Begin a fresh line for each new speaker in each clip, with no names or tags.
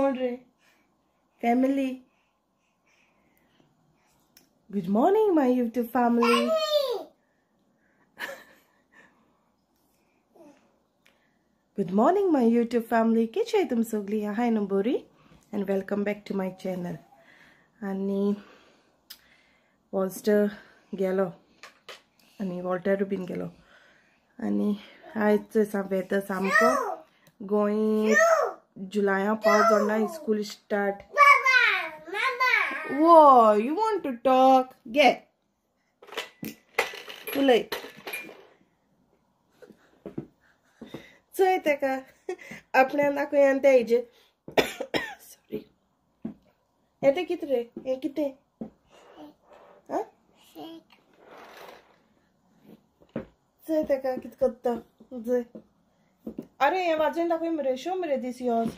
कोण रे? Family. Good morning my YouTube family. Good morning my YouTube family. कशी तुम सगळी? हाय न्हू बरी and welcome back to my channel. आनी वॉल्स्टर गेलो आनी वॉल्टर बीन गेलो आनी आयज वेदर सामको गोंय जुलाया पावस जाणा school start. Whoa, you want to talk? Get. उलय. चोय तेका आपल्या दाखय आनी ते हेजे सॉरी हें तें कितें रे? हें कितें? आं चोय तेका कितें करता चोय. अरे हें वाजोवन दाखय मरे. शो मरे दीस yours.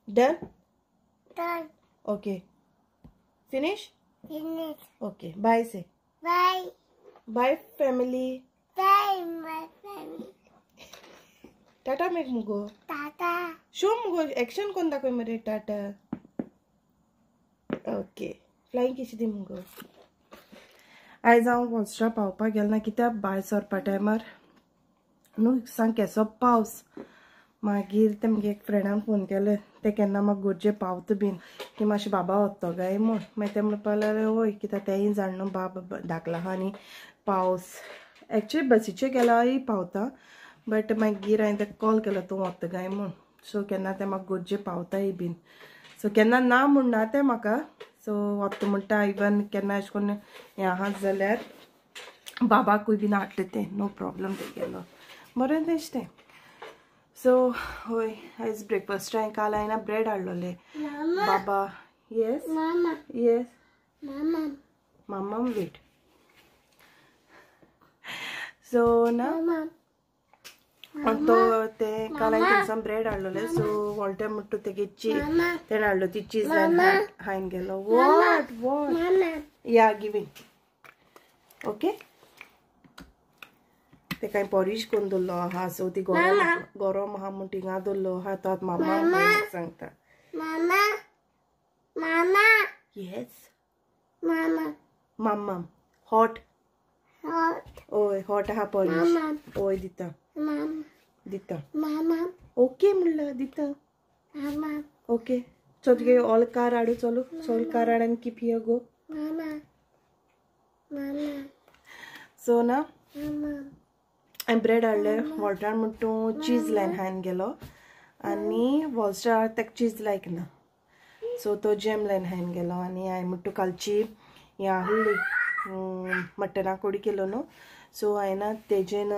Done?
Done.
Okay. Finish?
Finish.
Okay. Bye say.
Bye.
Bye family.
Bye my family.
Tata make mugo.
Tata.
Show mugo action kon दाखय मरे Tata. Okay. Flying kiss the mugo. आयज हांव वॉल्स्ट्रा पावपाक गेल ना कित्याक भायर सरपा टायमार न्हू सांग केसो पावस. मागीर ते म्हगे एक फ्रेंडान फोन केले ते केन्ना म्हाका गरजे पावता बीन की मातशें बाबा वता काय म्हूण. मागीर ते म्हणपाक लागले वय कित्याक तेंय जाण न्हू बाब धाकला आहा आनी पावस. एक्चुली बसीचेर गेल्यारय पावता बट मागीर हांवें ताका कॉल केलो तूं वता काय म्हूण. सो केन्ना ते म्हाका गरजे पावताय बीन. सो केन्ना ना म्हणना तें म्हाका. सो वता म्हणटा इवन केन्ना अशें करून हें आहा जाल्यार बाबाकूय बीन हाडटा तें नो प्रॉब्लम तें गेलो बरें तेंच तें. सो हय आयज ब्रेकफास्ट हांवें काल हांवें ब्रेड हाडलोले बाबा. येस येस मामा वेट. सो ना तो ते काल हांवें थंयसान ब्रेड हाडलोले. सो वॉल्टर म्हणटा तेगे चीज तेणें हाडलो ती चीज हांवें गेलो. What what yeah giving okay. ते कांय पॉरीज करून दवरलो आहा. सो ती गरम गरम आहा म्हूण थिंगा दवरलो आहा. तो आतां मामा सांगता. येस मामा हॉट. हय हॉट आहा पॉरीज. हय दिता दिता. ओके म्हणलं दिता. ओके चल तुगे ऑल कार हाडू. चलो चल कार हाड आनी कीप here go. सो ना हांवें ब्रेड हाडले वॉल्टरान म्हण तूं चीज लायन हांवें गेलो आनी वॉल्स्टर ताका चीज लायक ना. सो तो जॅम लायन हांवें गेलो आनी हांवें म्हण तूं कालची हें आहली मटना कोडी केलो न्हू. सो हांवें ना तेजेन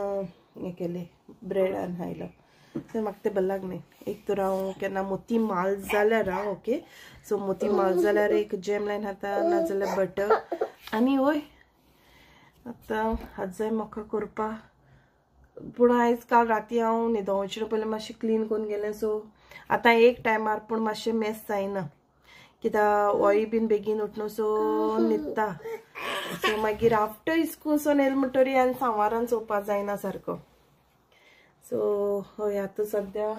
हें केलें ब्रेड आनी हायलो. सो म्हाका तें बरें लागलें. एक तर हांव केन्ना मोती माल जाल्यार हांव ओके. सो मोती माल जाल्यार एक जॅम लायन खाता नाजाल्यार बटर. आनी हय आतां हात जाय म्हाका करपा. पूण आयज काल राती हांव न्हिदोवचें पयलीं मातशें क्लीन करून गेलें. सो आतां एक टायमार पूण मातशें मेस जायना कित्याक होय बीन बेगीन उठना. सो न्हिदता. सो मागीर आफ्टर स्कूल सोन येयलें म्हणटरी आनी सांवारान चोवपा जायना सारको. सो हय आतां सद्या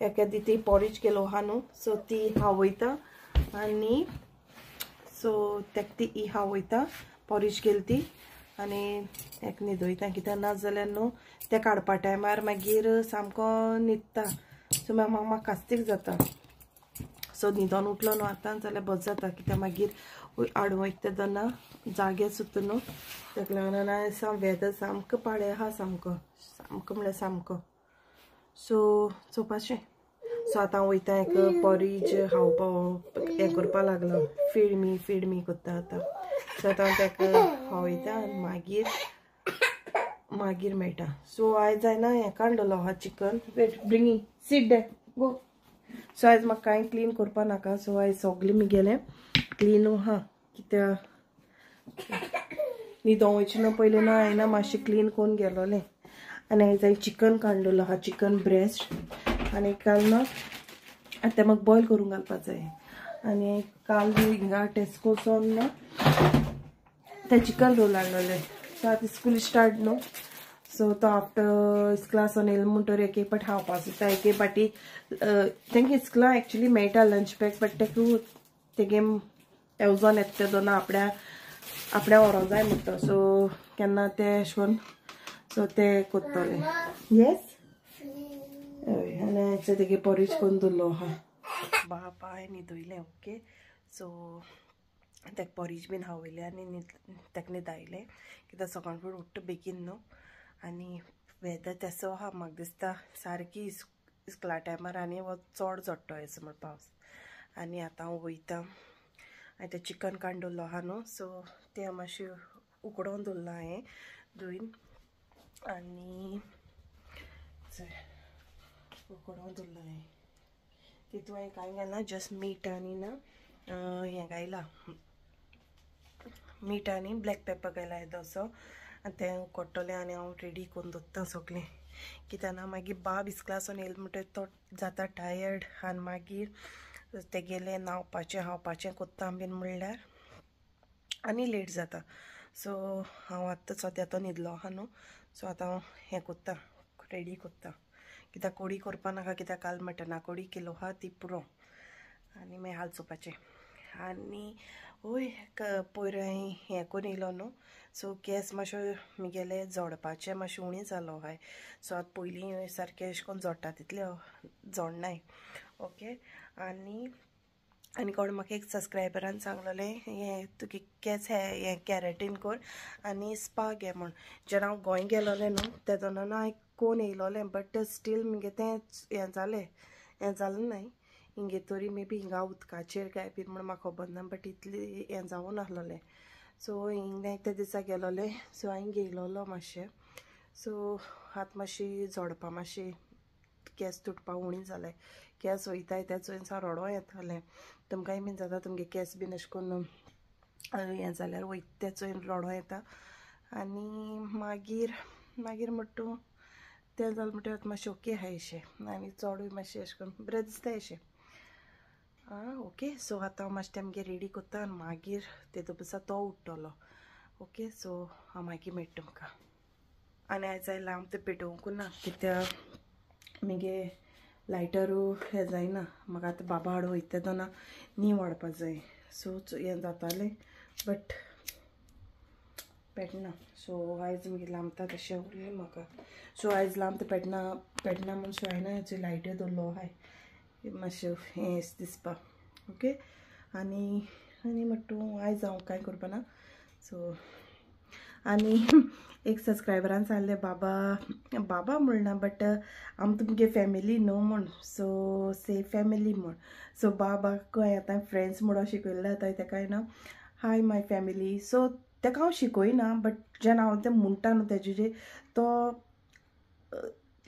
एका दी ती पॉरीज केलो आहा न्हू. सो ती हांव वयता आनी सो तेका ती ही हांव वयता पॉरीज केली ती आनी एक न्हिदयता कित्याक ना जाल्यार न्हू तें काडपा टायमार मागीर सामको न्हिदता. सो मागीर म्हाका कास्तीक जाता. सो न्हिदोन उठलो न्हू आतां जाल्यार बरें जाता कित्याक मागीर हाडूं वयता तेन्ना जागे सुद्दां न्हू. ताका लागून आयज वेदर सामको पाडे आहा सामको सामको म्हणल्यार सामको. सो चोवपाचें. सो आतां हांव वयता एक पॉरीज खावपा हें करपा लागलो. फीड मी करता आतां. सो आतां हांव ताका खावयता आनी मागीर मागीर मेळटा. सो आयज हांवें हें काडलेलो आहा chicken. Wait bringing sit there go. So आयज म्हाका कांय क्लीन करपा नाका. सो आयज सगळें म्हगेलें क्लीन आहा कित्याक न्हिदोंक वयचें न्हू पयलीं न्हू हांवें ना मातशें क्लीन करून गेलोलें. आनी आयज हांवें चिकन काडलेलो आहा चिकन ब्रेस्ट. आनी काल ना आतां म्हाका बॉयल करूंक घालपा जाय. आनी काल हिंगा टेस्कोसोन ना ते चिकन रोल हाडलेले. सो आतां स्कूल स्टार्ट न्हू. सो तो आफ्टर इस्कलासून येयलो म्हणटरी एक एक पाटी खावपा सोदता, एक एक पाटी तेंका इस्कला एक्चुली मेळटा लंच बॅग, बट तेका तेगे येवजोन येता ते दोना आपल्या आपल्या व्हरोंक जाय म्हणटा. सो केन्ना ते अशें करून सो ते कोत्तले. येस हय, आनी आयचे तेगे पोरीज करून दवरलो आहा. बापाय न्हिदयलें. ओके सो तेका पोरीज बीन खावयलें आनी तेका न्हिदायलें कित्याक सकाळ फुडें उठ्ठा बेगीन न्हू. आनी वेदर तेसो आहा म्हाका दिसता सारकी इस्कला टायमार आनी हो चड झडटो येसो म्हण पावस. आनी आतां हांव वयता, हांवें तें चिकन काडून दवरलो आहा न्हू, सो तें मातशें उकडोन दवरलां हांवें धुयन आनी उकडोन दवरलां हांवें. तितून हांवें कांय घालना, जस्ट मीठ आनी ना हें घायलां, मीठ आनी ब्लॅक पेपर घायला येदोसो. आनी तें उकडटलें आनी हांव रेडी करून दवरता सगळें, कित्याक ना मागीर बाब इस्कलासून येयलो म्हणटकीर तो जाता टायर्ड आनी मागीर तेगेलें न्हांवपाचें खावपाचें कोत्ता बीन म्हणल्यार आनी लेट जाता. सो हांव आतां सद्या तो न्हिदलो आहा न्हू, सो आतां हांव हें कोत्ता, रेडी कोत्ता, कित्याक कोडी करपा नाका, कित्याक काल मटना कोडी केलो आहा ती पुरो आनी मागीर हालचोवपाचें. आनी वय पयर हांवें हें करून येयलो न्हू, सो केंस मातशे म्हगेले जोडपाचे मातशें उणें जालो आहाय. सो आतां पयलीं सारकें अशें करून जोडटा तितलें जोडनाय. ओके आनी आनी कोण म्हाका एक सबस्क्रायबरान सांगलेलें हें तुगे केंस हें कॅरेटीन कर आनी स्पा घे म्हूण. जेन्ना हांव गोंय गेलोलें न्हू तेदोना हांवें कोण येयलोलें, बट स्टील म्हगे तें हें जालें, हें जालें न्हय हिंगे तरी मे बी हिंगा उदकाचेर काय बी म्हूण म्हाका खबर ना, बट इतलें हें जावूं नासलोलें. सो हिंगा त्या दिसा गेलोलें, सो हांवें घेयलोलो मातशें. सो आतां मातशी जोडपा मातशी केंस तुटपा उणी जाले, केंस वयताय तें चोयन सा रडो येतालें. तुमकांय बीन जाता तुमगे केंस बीन अशें करून हें जाल्यार वयता तें चोयन रडो येता. आनी मागीर मागीर म्हणटा तूं तें जालें म्हणटकीर आतां मातशें ओके आहा अशें, आनी चडूय मातशें अशें करून बरें दिसता अशें. आं ओके सो आतां हांव मातशें तेमगे रेडी करता आनी मागीर तेदो पसा तो उठ्ठलो. ओके सो हांव मागीर मेळटा तुमकां. आनी आयज हांवें लांब तें पेटोवंक ना, कित्याक मुगे लायटरू हें जायना म्हाका. आतां बाबा हाडूं वयता तेन्ना न्ही वाडपा जाय, सो हें जातालें बट पेटना. सो आयज मुगे लांबता तशें उरलें म्हाका. सो आयज लांब तें पेटना पेटना म्हूण सो हांवें हाचो लायट्यो दवरलो आहाय मातशें हें दिसपा. ओके आनी आनी म्हणटा तूं आयज हांव कांय करपा ना. सो आनी एक सबस्क्रायबरान सांगलें बाबा बाबा म्हणना बट आम तुमगे फॅमिली न्हू म्हूण, सो से फॅमिली म्हूण. सो बाबाक आतां फ्रेंड्स म्हणून शिकयलें आतां तेका ना हाय my family. सो तेका हांव शिकयना, बट जेन्ना हांव तें म्हणटा न्हू तेजे तो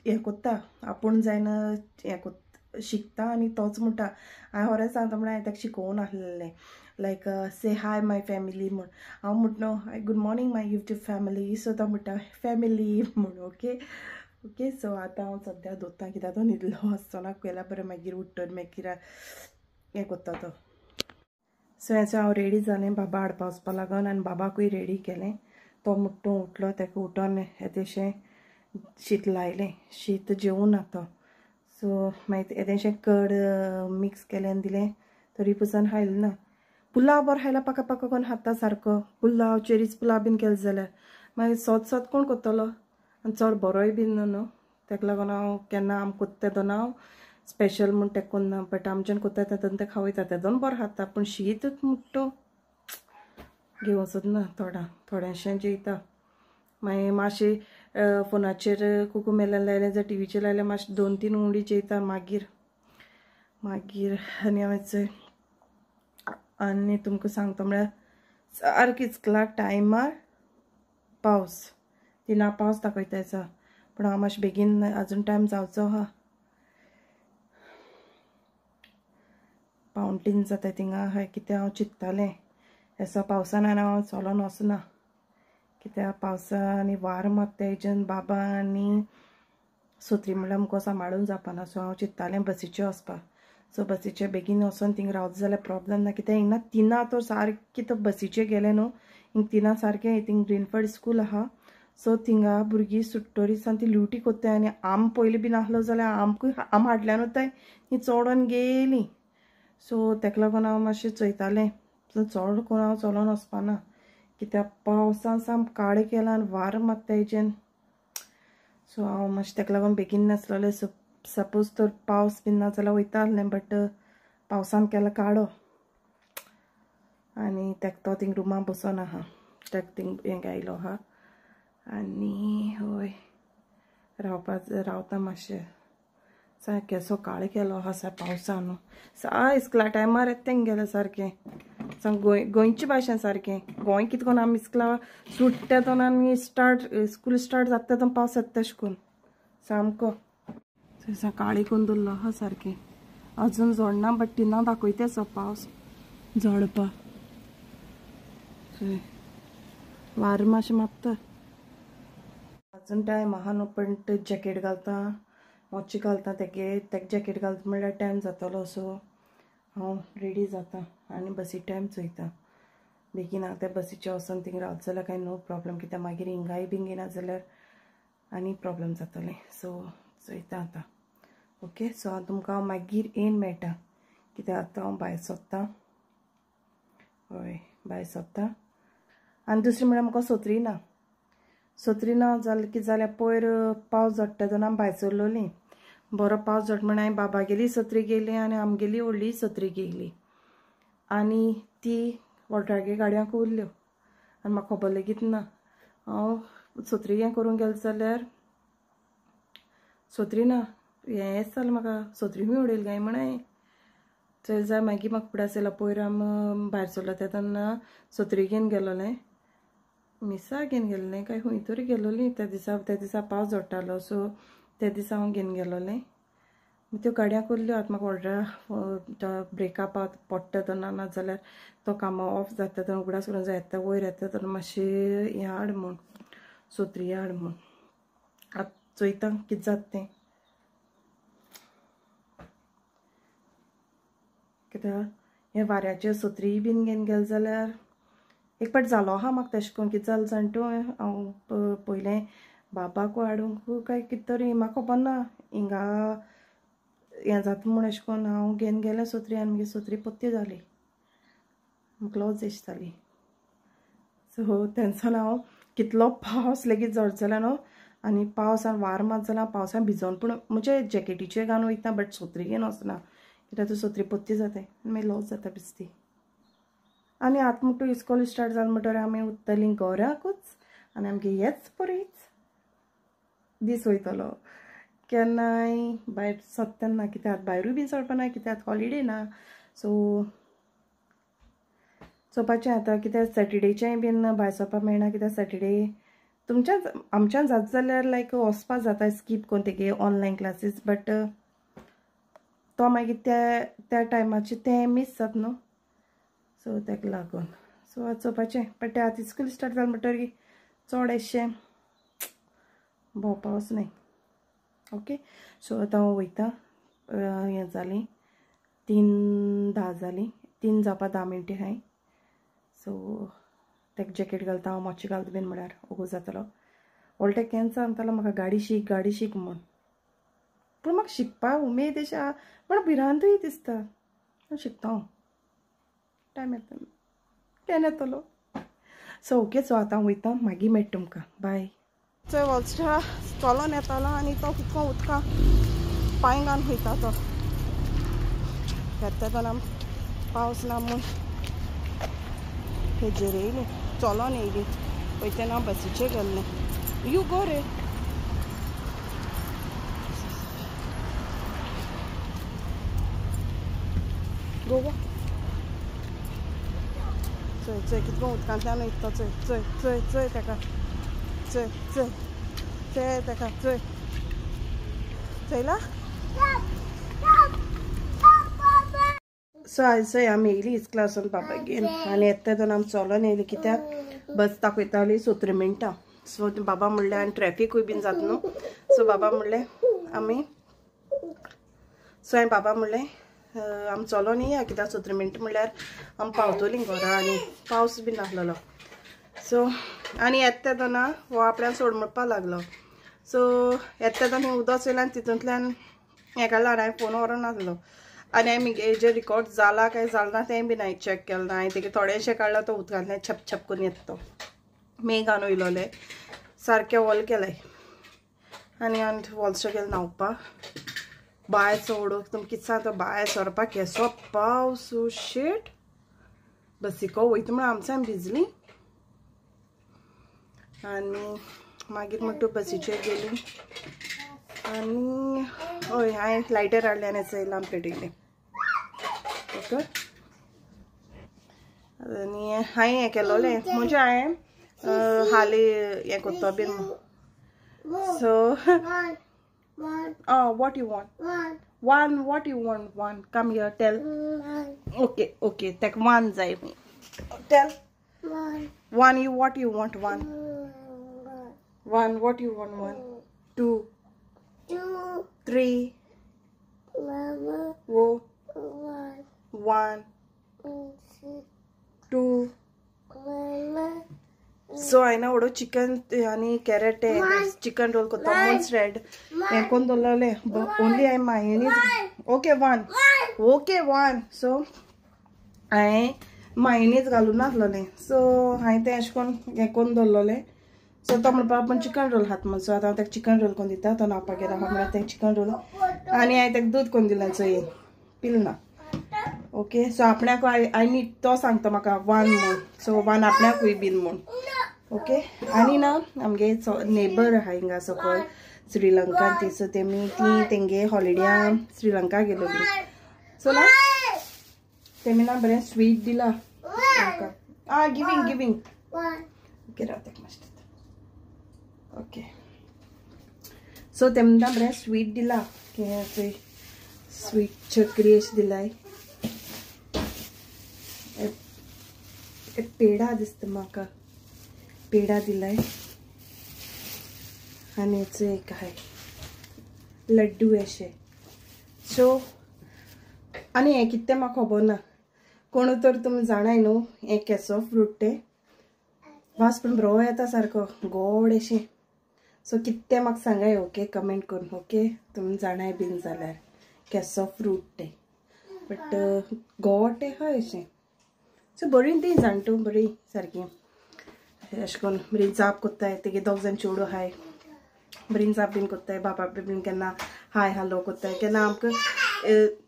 हें कोत्ता, आपूण जायना हें कोत्ता शिकता आनी तोच म्हणटा. हांवें खरें सांगता म्हणल्यार हांवें ताका शिकोवंक नासलेलें लायक से हाय my family म्हूण. हांव म्हणटा न्हू good morning my YouTube family, so तो म्हणटा फॅमिली म्हूण. ओके ओके सो आतां हांव सद्या दोत्ता कित्याक तो न्हिदलो आसतना केल्यार बरें, मागीर उठ्ठत मागीर हें कोत्ता तो. सो हेचो हांव रेडी जालें बाबा हाडपा वचपा लागून आनी बाबाकूय रेडी केलें. तो मुट्टू उठलो, ताका उठोन येदेशें शीत लायलें, शीत जेवूं ना तो. सो मागीर येदेशें कड मिक्स केलें आनी दिलें, तरी पसून खायलें ना. पुलाव बरो खायला पाका पाका करून खाता सारको, पुलाव चेरीच पुलाव बीन केलो जाल्यार मागीर सोद सोद कोण कोत्तलो आनी चड बरोय बीन ना न्हू. ताका लागून हांव केन्ना आम कोत्ता तेदोना हांव स्पेशल म्हूण तेका कोन्ना, बट आमच्यान कोत्ता तेदोन तें खावयता तेदोन बरो खाता, पूण शीत मुट्टो घेवं सोदना थोडा थोडेशें जेयता. मागीर मातशें फोनाचेर कुकू मेलन लायलें जाल्यार टिवीचेर लायलें मातशें 2-3 उंडी जेयता मागीर मागीर. आनी हांवें आनी तुमकां सांगता म्हळ्यार सारकी इस्कला टायमार पावस तिना पावस दाखयता आसा, पूण हांव मातशें बेगीन आजून टायम जावचो आहा, 2:45 जाता थिंगा हय. कित्याक हांव चिंत्तालें येसो पावसान आनी हांव चलोन वचना, कित्याक पावसा आनी वार मारता तेजेन बाबा आनी सोत्री म्हणल्यार आमकां सांबाळून जावपाना. सो हांव चिंत्तालें बसीचेर वचपा, सो बसीचे बेगीन वचोन थिंग रावता जाल्यार प्रॉब्लम ना, कित्याक हिंगा तिना तो सारकें तो बसीचेर गेलें न्हू, हिंग तिना सारकें थिंग ग्रीनफील्ड स्कूल आहा. सो थिंगा भुरगीं सुट्टोरी सान ती ल्युटी कोत्ताय आनी आम पयलीं बीन आहलो जाल्यार आमकूय आम हाडल्यान वताय ती चोडोन गेली. सो तेका लागून हांव मातशें चोयतालें चड कोण हांव चलोन वचपाना कित्याक पावसान साम काळें केलां आनी वार मात्ता हेजेन. सो हांव मातशें तेका लागून बेगीन नासलेलें. सो सपोज तर पावस बीन ना जाल्यार वयता आसलें बट पावसान केला काडो आनी तेका तो थिंग रुमा बसोन आहा तेका थिंग हें आयलो आहा आनी हय रावपा रावता मातशें. सारकें सकाळीं केलो आहा सा पावसान न्हू सा इस्कुला टायमार येता तेंगेलें सारकें सामकें गोंय गोंयचे भाशेन सारकें. गोंय कितें करून आमी इस्कुला सुट्टा तेन्ना आमी स्टार्ट स्कूल स्टार्ट जाता तेन्ना पावस येता तशें करून सामको सकाळीं करून दवरलो आहा सारकें. अजून जोडना बट तिना दाखयता सो पावस झडपा वार मातशें मारता. अजून टायम आहा न्हू पण जॅकेट घालता मोची घालता तेगे तेका जॅकेट घालता म्हणल्यार टायम जातलो. सो हांव रेडी जाता आनी बसी टायम चोयता बेगीन. आतां बसीचे वचोन थिंग रावत जाल्यार कांय नो प्रॉब्लम कित्याक मागीर हिंगाय बीन घेना जाल्यार आनी प्रॉब्लम जातलें. सो चोयता आतां. ओके सो हांव तुमकां हांव मागीर येन मेळटा कित्याक आतां हांव भायर सोदतां. हय भायर सोदतां. आनी दुसरें म्हणल्यार म्हाका सोत्री ना. सोत्री ना जालें कितें जाल्यार पयर पावस झडटा तेन्ना आमी भायर सरलोलीं. बरो पावस झड म्हण हांवें बाबागेली सत्री गेली आनी आमगेली व्हडली सत्री गेली आनी ती वॉल्टरागे गाडयांक उरल्यो आनी म्हाका खबर लेगीत ना. हांव सत्री हें करूंक गेलें जाल्यार सत्री ना. हेंच जालें म्हाका सत्री खंय उडयली काय म्हण हांवें चल जाय. मागीर म्हाका फुडें आसलो पयर आमी भायर सरलो तेन्ना सत्री घेवन गेलोलें मिसा घेवन गेल्लें काय खंय तरी गेलोलीं त्या दिसा. त्या दिसा पावस झडटालो सो त्या दिसा हांव घेवन गेलोलें. त्यो गाडयांक उरल्यो. आतां म्हाका ऑर्डर ब्रेकअप पडटा तेन्ना ना जाल्यार तो कामां ऑफ जाता तेन्ना उगडास करून जाय येता वयर येता तेन्ना मातशें हें हाड म्हूण सोत्री हाड म्हूण. आतां चोयता कितें जाता तें कित्याक हें वाऱ्याचेर सत्री बीन घेवन गेलें जाल्यार एक पाट जालो आहा म्हाका तशें करून. कितें जालें जाण तूं हांव पयलें बाबाक हाडूंक काय कितें तरी म्हाका खबर ना हिंगा हें जाता म्हूण अशें करून हांव घेवन गेलें सत्री आनी मागीर सत्री पत्ती जाली म्हाका लॉज अशी जाली. सो तेन्ना हांव कितलो पावस लेगीत झड जालो न्हू आनी पावसान वार मात जाल्यार पावसान भिजोन पूण म्हजे जॅकेटीचेर घालून वयता बट सत्री घेवन वचना कित्याक ती सत्री पत्ती जाताय मागीर लॉज जाता बिस्ती. आनी आतां म्हणटा इस्कॉल स्टार्ट जालें म्हणटकीर आमी उत्तलीं घराकूच आनी आमगे हेच परीच दीस वयतलो. केन्नाय भायर सरता तेन्ना कित्याक भायरूय बीन सरपा ना कित्याक हॉलिडे ना. सो चोवपाचें आतां कित्याक सॅटर्डेचेंय बीन भायर सरपाक मेळना कित्याक सॅटर्डे तुमच्यान आमच्यान जाता जाल्यार लायक वचपा जाता स्कीप करून तेगे ऑनलायन क्लासीस बट तो मागीर त्या त्या टायमाचेर तें मीस जाता न्हू. सो तेका लागून सो आतां चोवपाचें. बट आतां स्कूल स्टार्ट जालें म्हणटकीर चड अशें भोंवपा वचनाय. ओके सो आतां हांव वयता. हें जालीं 3:10 जालीं 3 जावपा 10 मिनटां आहाय. सो तेका जॅकेट घालता हांव मोची घालता बीन म्हळ्यार ओगो जातलो. व्हडलो केन्ना सांगतालो म्हाका गाडी शीक गाडी शीक म्हूण पूण म्हाका शिकपाक उमेद अशें आहा पण भिरांतूय दिसता. शिकता हांव टायम येता केन्ना येतलो. सो ओके सो आतां वयता मागीर मेळटा तुमकां. बाय. चोय वॉल्स्टा चलोन येतालो आनी तो कितको उदका पांय घालून वयता तो येता तेन्ना पावस ना म्हूण हेजेर येयली चलोन येयली पळय तेन्ना बसीचेर गेल्लें. You go रे. गोवा चोय चोय कितको उदकांतल्यान वयता चोय चोय चोय चोय तेका चोय चोय चोय तेका चोय चोयला. सो आयज चोय आमी येयली इस्कुलासून बाबागेर आनी येता तेन्ना आमी चलोन येयली कित्याक बस दाखयताली 17 मिनटां. सो बाबा म्हणलें आनी ट्रॅफिकूय बीन जाता न्हू. सो बाबा म्हणलें आमी सो हांवें बाबा म्हणलें आमी चलोन येया कित्याक 17 मिनटां म्हणल्यार आमी पावतलीं घरा आनी पावस बीन नासलेलो. सो आनी येता तेन्ना हो आपल्याक सोड म्हणपाक लागलो. सो येता तेन्ना उदक चोयला आनी तितूंतल्यान हें काडला आनी हांवें फोन व्हरोन नासलो आनी हांवें म्हगे हेजेर रिकॉर्ड जाला काय जाला ना तें बीन हांवें चॅक केलें ना. हांवें तेगे थोडेशें काडलां तो उदकांतल्यान छप छप करून येता तो मेघान वयलोलें सारकें वोल केलें आनी आनी वॉल्सो गेलें न्हांवपाक. भायर सोडूंक तुमकां कितें सांगता भायर सरपाक केसो पावस शेट बसिको वयता म्हणून आमच्यान भिजली. आनी मागीर म्हणटा बसीचेर गेली आनी हय हांवें लायटर हाडलें आनी चोयलां पेटयलें. ओके आनी हांवें हें केलोलें म्हणजे हांवें हाली हें कोत्तो बीन. So what you want? One, what you want? One, come here, tell. Okay, okay, take one जाय. Tell. One, you what you want? One. One, what you want? One, two, three, four, 1, 2. So हांवें व्हडो chicken आनी carat chicken roll कोत्ता म्हणून red हें कोन्न दवरलें only हांवें mayonnaise. Okay 1, okay 1. So हांवें मायोनीज घालूं नासलोलें. सो हांवें तें अशें करून हें कोन्न दवरलें. सो तो म्हणपाक आपूण चिकन रोल खाता म्हण. सो आतां हांव ताका चिकन रोल कोन्न दिता. तो न्हांवपाक गेला म्हळ्यार तें चिकन रोल आनी हांवें ताका दूद कोन्न दिलें चोय पिलें ना. ओके सो आपणाक I need तो सांगता म्हाका 1 म्हूण. सो 1 आपणाकूय बीन म्हूण. ओके आनी ना आमगे नेबर आहा हिंगा सकयल श्रीलंकान ती. सो तेमी ती तेंगे हॉलिड्या श्रीलंका गेलोली. सो ना तेमी ना बरें स्वीट दिला आमकां. आं गिवींग गिवींग ओके राव तेका मातशें. ओके सो तेमी ना बरें स्वीट दिला चोय स्वीट चकरी अशें दिलाय. पेडा दिसता म्हाका पेडा दिलाय आनी एक आहाय लड्डू अशें. सो आनी हें कितें म्हाका खबर ना कोण तर तुमी जाणाय न्हू हें केसो फ्रूट तें वास पण बरो येता सारको गोड अशें. सो कितें म्हाका सांगाय ओके कमेंट करून. ओके तुमी जाणाय बीन जाल्यार केसो फ्रूट तें बट गोड तें हय अशें. सो बरीं ती जाणटू बरी सारकी अशें करून बरी जाप कोत्ताय. तेगे दोग जाण चेडू आहाय बरी जाप बीन कोत्ताय. बापा बीन केन्ना हाय हालो कोत्ताय केन्ना आमकां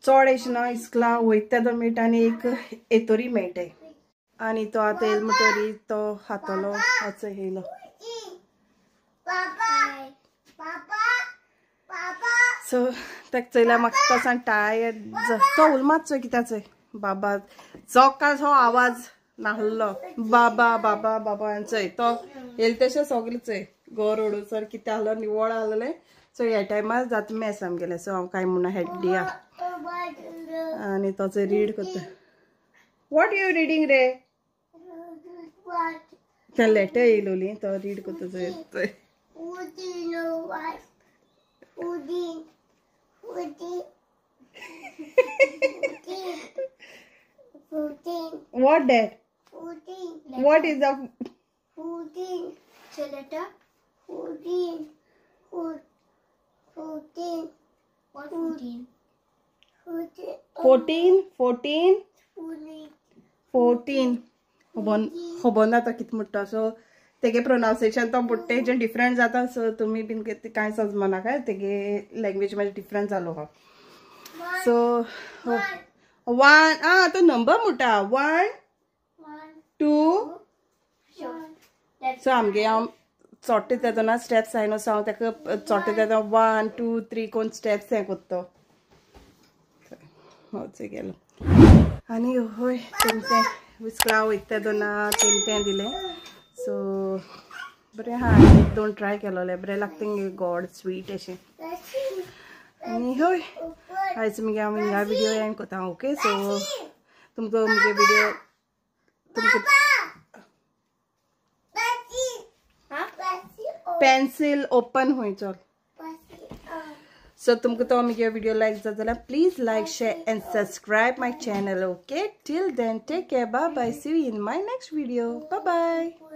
चड अशें ना इस्कला वयता तेदो मेळटा आनी एक एतोरी मेळटाय. आनी तो आतां येयलो म्हणटरी तो खातलो असो येयलो. सो ताका चोयल्यार म्हाका तो सांग टायर्ड तो उलमात चोय कित्याक चोय बाबा जोकास हो आवाज नासलो बाबा बाबा बाबा चोय तो येयले तशें सगळें चोय गोर उडोसर कितें आहलो निवळ आहलें. सो ह्या टायमार जाता मेस आमगेलें. सो हांव कांय म्हणना हेड दिया आनी तो चोय रीड करता. What you reading रे? तें लेटर येयलोली तो रीड करता चोय चोय. What that?
14.
What is the
14? Letter 14. 14. What 14?
14. 14. 14. खबर ना तो कितें म्हणटा. सो तेगे प्रोनावन्सिएशन तो म्हणटा तेजें डिफरंट जाता. सो तुमी बीन कांय समजनाका तेगे लँग्वेज मातशें डिफरंट जालो आहा. सो 1 आं तो नंबर म्हणटा 1 2. सो आमगे हांव चोडटा तेदोना स्टेप्स आयनो. सो हांव ताका चोडटा तेदोना 1 2 3 कोण स्टेप्स हें कोत्तो हय गेलो. आनी हय तेमचें विस्कळा वयता तेदोना तेमचें दिलें. सो बरें आहा एक दोन ट्राय केलोलें बरें लागता तेंगे गोड स्वीट अशें. आनी हय आयज मुगे हांव हिंगा विडियो एंड कोता. ओके सो तुमकां मुगे विडियो तुमकां पेन्सिल ओपन हुई चल. सो तुमको तो मुगे वीडियो लाइक जाता जाल्यार please like share and subscribe my channel. Okay till then take care, bye bye, see you in my next video, bye bye.